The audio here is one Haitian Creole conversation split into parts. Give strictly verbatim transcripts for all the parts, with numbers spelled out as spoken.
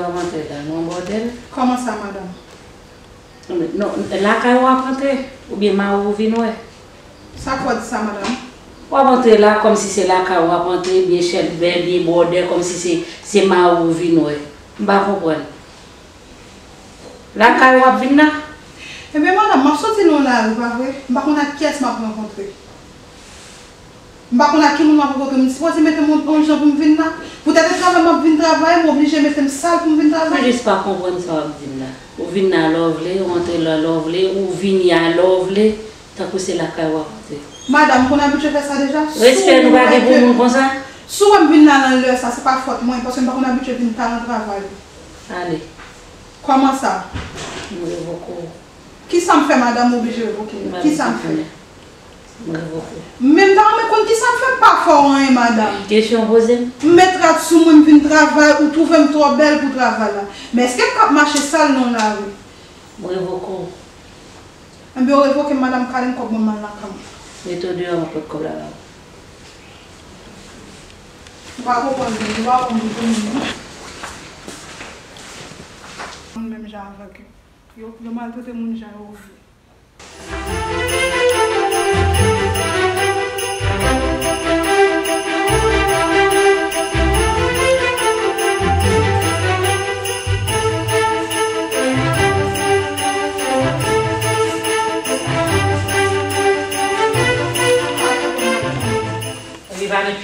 W ap antre la, nan bòdèl. Kòman sa, madanm? Non, lakay ou w ap antre, oubyen mari w vin wè? Sa k fè w di sa, madanm? W ap antre la kòmsi se lakay ou w ap antre, byen chèlbè, byen bwòdè, kòmsi se, se mari w vin wè. M pa konprann. Lakay ou w ap vin la? Ebyen, madanm, m ap soti nan lari, pa vre? M pa konn ak kiyès m ap rankontre. M pa konn ak ki moun m ap rankontre. M sipoze mete m yon, yon jan pou m vin la. Poutèt e travay m ap vin travay, m oblije mete m sal pou m vin travay. Mwen jis pa konprann sa w ap di m la. Ou vin la lè w vle, ou antre la lè w vle, ou vini a lè w vle, tankou se lakay w ap antre. Madanm, m konn abitye fè sa deja. Respè nou pa gen pou moun konsa? Si w wè m vin la nan lè sa, se pa fòt mwen, paske m pa konn abitye vin ta nan travay. Ale. Kòman sa? M revoke w. Kisa m fè, madanm, ou oblije revoke m? Kisa m fè? M revoke w. Men m ta renmen konn kisa m fè, m pa fè w anyen, madanm. Kesyon w poze m? M met rad sou mwen, m vin travay, ou twouve m twò bèl pou travay la. Men èske m p ap mache sal nan lari? M revoke w. Enben, w revoke m, madanm, kale m kòb mwen, m al lakay mwen. Mete w deyò, m ap pot kòb la ba ou. Ou pa konprann, ou pa konprann pou moun, non. Moun menm jan avèk yo. Yo, yo maltrete moun jan yo vle.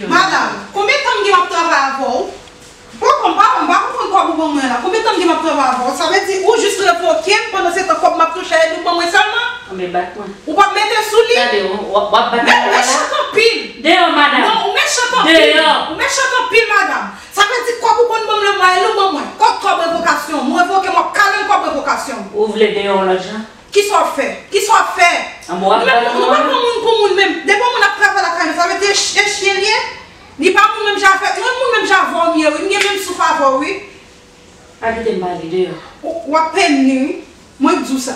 Madanm, konbyen tan m gen m ap travay avè w? Poko, m pa, m pa konprann kòb ou ban mwen an la. Konbyen tan m gen m ap travay avè w? Sa vle di ou jis revoke m, pandan se tan kòb m ap touche a e nou ban mwen sèlman? Anben bat mwen. Ou p ap mete sou li? Tande, w, w, w ap bat mwen la? Men ou mechan anpil. Deyò, madanm. Non, ou mechan anpil. Deyò. Ou mechan anpil, madanm. Sa vle di kòb ou konn ban m nan mwa e nou ban mwen. Kot kòb revokasyon? M revoke, m ap kale l kòb revokasyon. Ou vle deyò yon lòt jan? Kisa w ap fè? Kisa w ap fè? Anben w ap bat mwen. Nou pa pran moun pou moun menm. Depi yon moun ap travay lakay nou, sa vle di e ch-, e chyen li ye? Li pa moun menm jan avè, li moun menm jan avè w m ye, wi. M gen menm souf avè w, wi. Pa kite m pale, deyò. W, w ap peni, wi. Mwen k di w sa.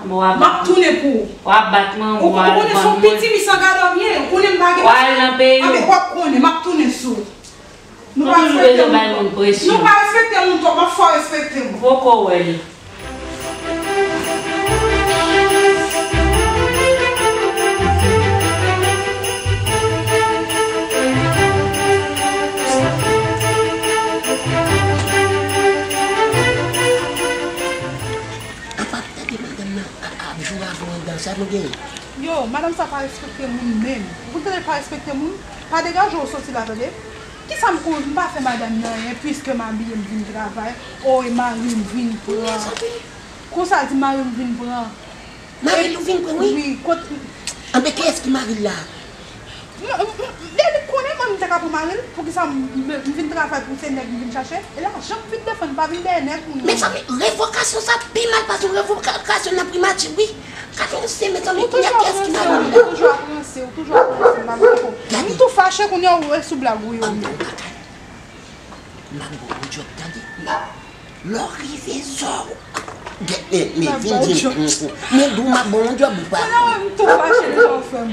Anben w ap bat mwen. M ap tounen pou ou. W ap bat mwen, ou al vann mwen. Ou konnen se yon piti misangadò m ye, ou konnen m pa gen. W al nan peyi w. Anben w ap konnen, m ap tounen sou ou. Nou pa respekte moun twòp. Nou pa respekte moun twòp, m ap fè w respekte m. Poko wè li. Apa tande madanm nan ap joure avè w anndan, sa nou genyen? Yo, madanm sa pa respekte moun menm. Ou tande l pa respekte moun, pa degaje w soti la, tande. Kisa m konn, m pa fè madanm nan anyen, piske m abiye, m vin travay. O, e mari m vin pran. Konsa l di mari m vin pran. Mari l ou vin pran, wi. Wi, kot. Anben kiyès ki mari l la? M, m, m, Dèlik konnen mwen m te ka pran mari l, poukisa m, m, m vin travay pou se nèg m vin chache? E lajan m vin defann, m pa vin dèyè nèg moun non. Mezanmi, revokasyon sa pi mal pase yon revokasyon nan primati, wi. Gade yon se mezanmi, kounye a kiyès ki mari l la? Ou toujou ap ranse, ou toujou ap ranse, m pa konprann. M tou fache kounye a, ou wè sou blag ou ye. Anben ou pa ka. M ap ba w yon djòb, tande. Lè w rive sò w. Gèt, men, men, vin di m, m, m, men di w m ap ba w yon djòb ou pa. Kounye a m tou fache deja w fè m.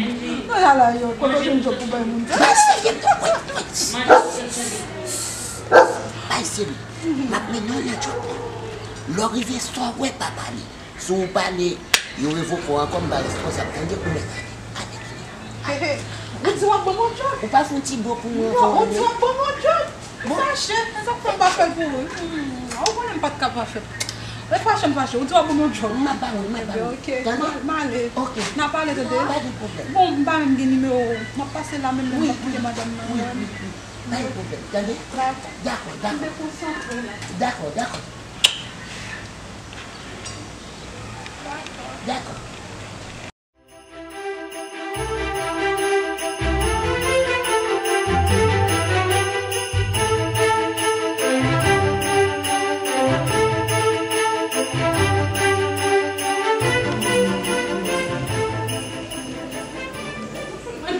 Nan la la yo, kote w jwenn djòb pou bay moun sa? Bay serye, wi, wi. Bay serye. M ap mennen w nan djòb la. Lè w rive sò w wè pa pale. Si w pale, yo revoke w ankò, m pa responsab. Tande, ou mèt ale. Ale, ale. Ou di w ap ban m yon djòb? Ou pa fè yon ti bo pou mwen? Non, ou di w ap ban m yon djòb? Ou fache, se sa k fè m pa fè l pou ou. Hmm, ou konnen m pa t ka pa fè. Lè fache, m fache. Ou di w ap ban m yon djòb? M ap ba ou, m ap ba ou. Ebyen, ok. Tande? M, m ale. Ok. N a pale, tande? Pa gen pwoblèm. Bon, m pa menm gen nimewo w. M ap pase la menm, menm, m ap kite madanm nan. Wi, wi, wi. Pa gen pwoblèm, tande? Dakò. Dakò, dakò. Dakò, dakò. Dakò.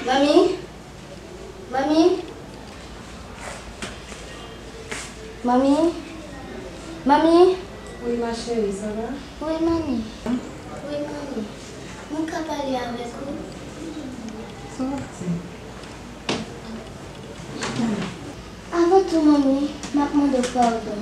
Manmi? Manmi? Manmi? Manmi? Wi, ma chérie, ça va? Wi, manmi. Wi, manmi. Mwen ka pale avèk ou? Sa w ap di? Avan tou, manmi, m ap mande w padon.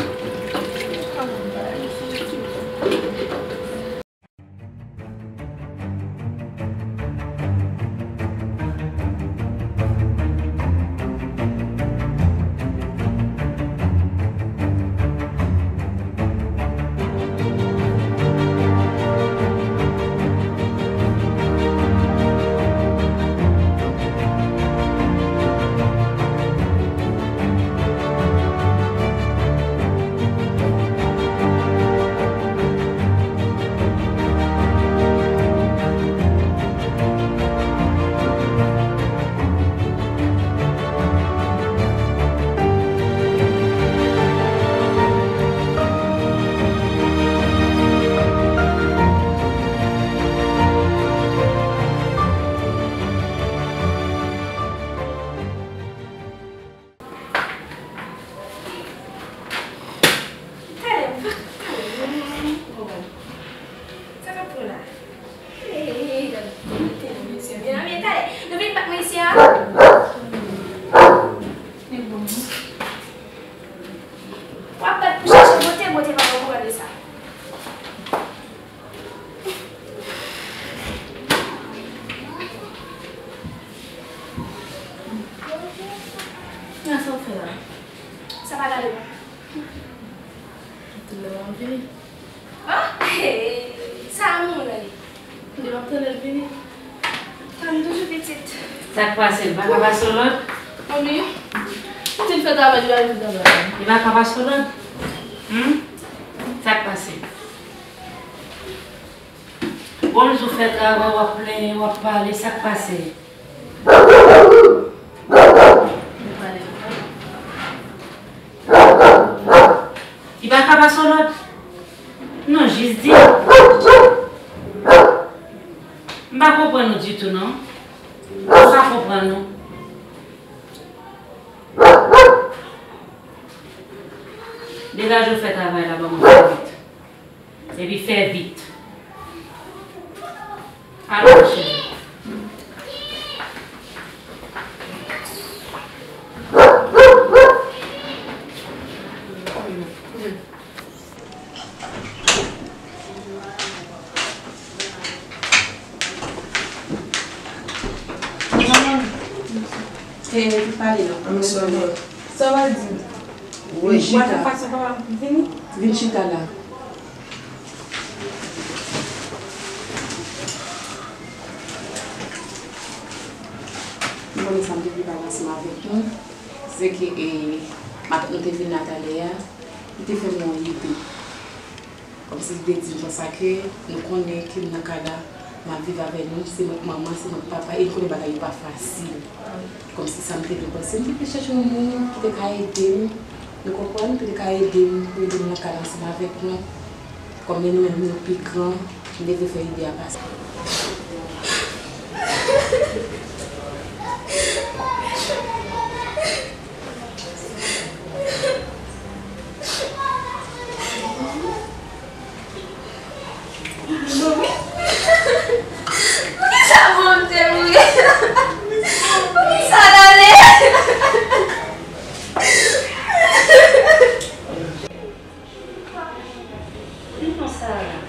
Vini. Ah, hey, sa moun la ye? Li ap tande l vini. Tann toujou pitit. Sa k pase? Li pa ka pase w lòd? Anmye, pitit fè travay, li pa vin travay. Li pa ka pase w lòd? Hmm? Sa k pase? Bon, jou fè travay, w ap plenyen, w ap pale, sa k pase? Li pa ka pase w lòd? Non, jis di. M pa konprann ou ditou, non. M pa konprann ou. Degaje w fè travay la, ban mwen fè vit. Epi fè vit. Alò, cheri. Manman, e, te pale non. Sa w a di? Wi, chita. Vin chita la. M konnen sa m te vle pale ansanm avèk nou, se ke, e, matant nou te vin la talè a, li te fè m yon ide. Kòmsi li te di m konsa ke nou konnen ke m nan kay la, m ap viv avè nou, se mwen k manman, se mwen k papa, e nou konnen bagay yo pa fasil. Kòmsi sa m te vle panse, m te vle chèche yon moun ki te ka ede m, nou konprann, ki te ka ede m, pou ede m nan kay la ansanm avèk nou. Kòm nou menm nou pi gran, m te vle fè ide a pase. Poukisa bon te mouri? Poukisa l ale? Di non, Sara.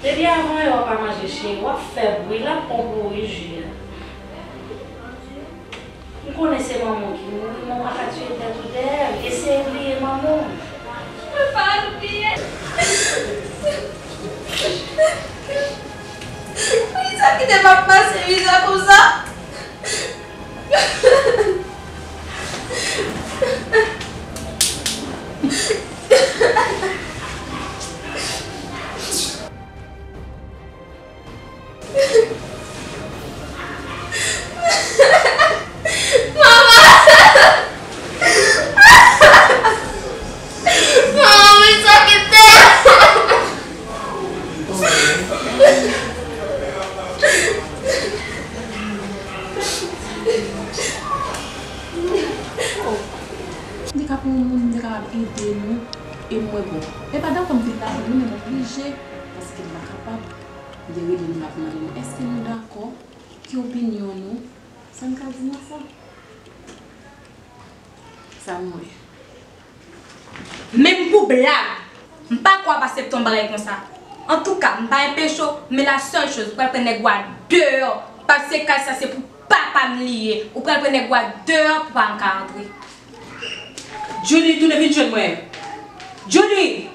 Depi avan yè w pa manje, cheri, w ap fè bri, l ap pran pouri ji a. M konnen se manman w ki mouri, men w pa ka tiye tèt ou dèyè l. Eseye bliye manman w. Mwen pa bliye. Poukisa w kite m ap pase mizè konsa? Manman! Manman, mwen sa kite. M te ka pran yon moun, m te kapab ede nou, e m wè bon. E pa dakò m te dakò, non, men m oblije, paske m pa kapab. M te rele nou, m ap mande nou, èske nou dakò? Ki opinyon nou? Sa n ka di nan sa? Sa m wè. Menm pou blag, m pa kwè w ap aksepte yon bagay konsa. Antouka, m pa enpeche w, men la sèl choz, ou pral pran nèg ou a deyò, paske kay sa se pou papa m li ye. Ou pral pran nèg ou a deyò pou pa m ka antre. Julie, tounen vin jwenn mwen. Julie!